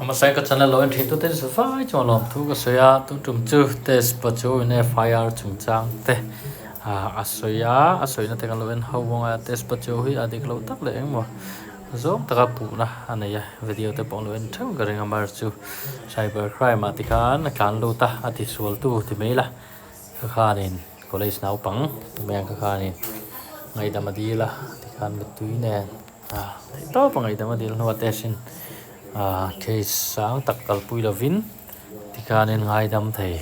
Hmasai ka channel lo en thin tute chu vai chuan lawmthu ka sawi a, tun tum chu test pawh chu in FIR chungchang te ah a sawi a, a sawina te kan lo en ho vang a, test pawh chu hi a dik loh tak leh engmaw zawng taka puhna a nei a, video te pawh an lo en theuh ka ring a, mar chu cyber crime ah tikhan a tlan lut a, a tisual tu ti mai la ka khanin college naupang mai ang ka khanin ngaihdam a dil a tikhan mittui nen. Theih tawp a ngaihdam a dil hnuah te sin case sang tak kalpui lovin tikhanin ngaidam thei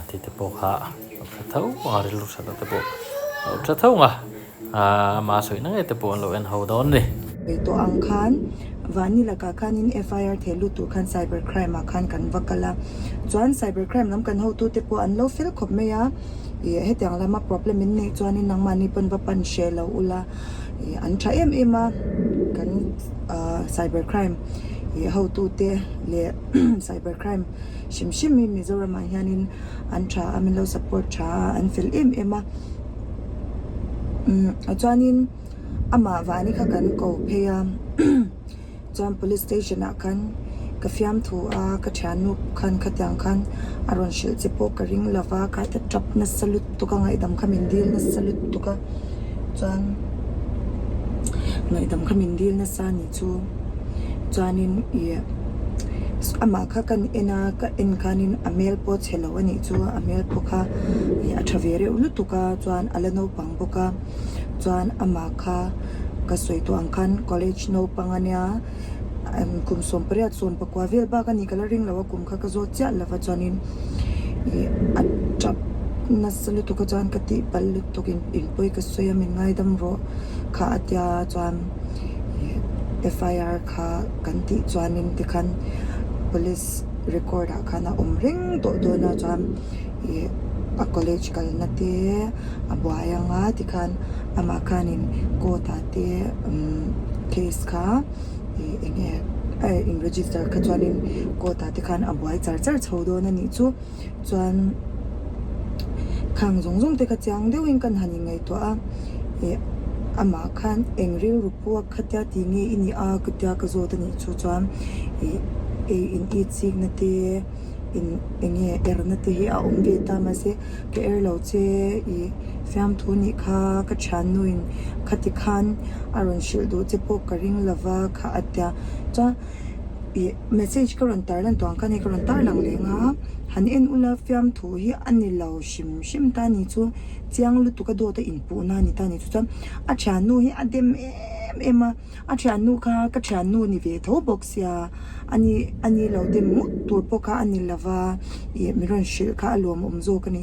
tih te pawh kha a tha tho a rilru that te pawh a lo tha tho a ama sawina ngei te pawh an lo en ho dawn a ni. Tawh ang khan Vani lakah khanin FIR theh lut tur khan cyber crime ah khan kan va kal a, chuan cyber crime lam kan hotute pawh an lo fel khawp mai a, ih hetiang lama problem in neih chuanin nangmahni pawn va pan hreh lo ula. Ih an tha em em a kan ah cyber crime ih hotute leh cyber crime hrim hrim hi Mizoram ah hianin an tha a min lo support tha a an fel em em a umm chuanin amah vani kha kan ko phei a chuan police station ah khan ka fiamthu a ka thiannu khan khatiang khan a rawn hrilh che pawh ka ring lo va kha ta tap nasa lutuk a ngaihdam kha min dil nasa lutuk a chuan ngaihdam kha min dil nasa a nih chu chuanin ih amah kha kan en a ka en khanin a hmel pawh chhe lo a nih chu a hmel pawh kha ih a tha ve reuh lutuk a chuan a la naupang bawk a chuan amah kha ka sawi tawh ang khan college naupang a nia kum 18 14 vel bak a nih ka la ring lo a kum kha ka zawt chiah lo va chuanin ih a tap nasa lutuk a chuan ka tih palh lutuk in inpawi ka sawi a min ngaidam rawh kha a tia chuan ih FIR kha kan tih chuanin tikhan police record ah khan a awm reng tawh dawn a chuan ih a college kalna te a buai anga tikhan amah khanin court ah te umm case kha ih eng nge a in register kha chuanin court ah te khan a buai char char chho dawn a nih chu chuan khang zawng zawng te kha chiang deuhin kan han inngaihtuah a ih amah khan eng rilru pawh khatia tih nge i nih a katia ka zawt a nih chu chuan ih ei in it chikna te in eng nge erna te hi a awm ve ta mahse ka er lo che ih fiamthu nih kha ka thiannuin khati khan a rawn hrilh duh che pawh ka ring lova kha a tia chuan ih message ka rawn tar lan tawh ang kha hei ka rawn tar lang leng a han en ula fiamthu hi a ni lo hrim hrim ta ni chu chiang lutuk a dawt a inpuhna a ni ta ni chu chuan a thiannu hi a dem em em a. A thiannu kha ka thiannu ni ve tho bawk sia, a ni a ni lo dem ngawt tur pawh kha a ni lova ih min rawn hrilh kha a lawmawm zawk a ni.